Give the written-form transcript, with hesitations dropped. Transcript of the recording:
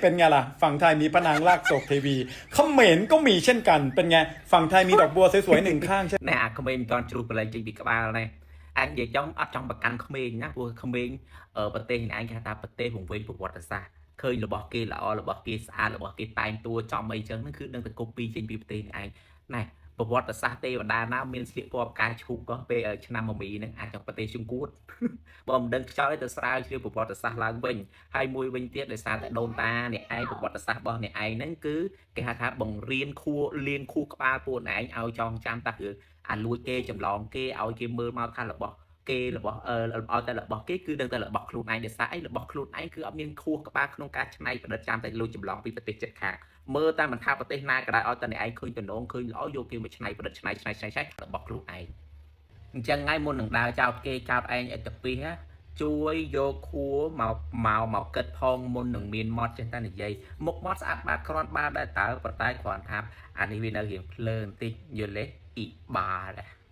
เป็นไงล่ะ ฝั่งไทยมีพระนางลากโศกเทวีเขมรก็มีเช่นกัน เป็นไง ฝั่งไทยมีดอกบัวสวยๆหนึ่งข้างใช่ ណែអាក្មេងមិនទាន់ជ្រុះប្រឡែងចេញពីក្បាលណែអញនិយាយចំអត់ចង់ប្រកាន់ក្មេងណាព្រោះក្មេងអឺប្រទេសនេះឯងគេហៅថាប្រទេសវង្វេងប្រវត្តិសាស្ត្រឃើញរបស់គេល្អរបស់គេស្អាតរបស់គេតែងតួចំអីចឹងហ្នឹងគឺដឹងតែ copy ចេញពីប្រទេសនេះឯងណែប្រវត្តិសាស្ត្រទេវតាណាមានស្លៀកពណ៌ផ្កាឈូកក៏ពេលឆ្នាំមមីហ្នឹងអាចចង់ប្រទេសជង្គួត បើមិនដឹងខ្យល់ទេទៅស្រាវជ្រាវប្រវត្តិសាស្ត្រឡើងវិញហើយមួយវិញទៀតដោយសារតែដូនតាអ្នកឯងប្រវត្តិសាស្ត្ររបស់អ្នកឯងហ្នឹងគឺគេហៅថាបង្រៀនខួរលៀងខួរក្បាលពួកអ្នកឯងឲ្យចងចាំតារឿងអាលួចគេចម្លងគេឲ្យគេមើលមកថារបស់គេរបស់អឺឲ្យតែរបស់គេគឺដឹងតែរបស់ខ្លួនឯងដោយសារអីរបស់ខ្លួនឯងគឺអត់មានខួរក្បាលក្នុងការច្នៃប្រឌិតចាំតែលួចចម្លងពីប្រទេសជិតខាងមើលតែមិនថាប្រទេសណាក៏ដោយឲ្យតែអ្នកឯងឃើញតំណងឃើញល្អយកគេមកច្នៃប្រឌិតច្នៃច្នៃច្នៃច្នៃរបស់ខ្លួនឯង អញ្ចឹងថ្ងៃមុននឹងដើរចោតគេចោតឯងអីទៅពីហ៎ជួយយកខួរមកមកមកគិតផងមុននឹងមានមាត់ចេះតែនិយាយមុខមាត់ស្អាតបាតគ្រាន់បាតដែរតើប៉ុន្តែគ្រាន់ថាអានេះវានៅរៀងភ្លើបន្តិចយល់ទេអ៊ីបាដែរ។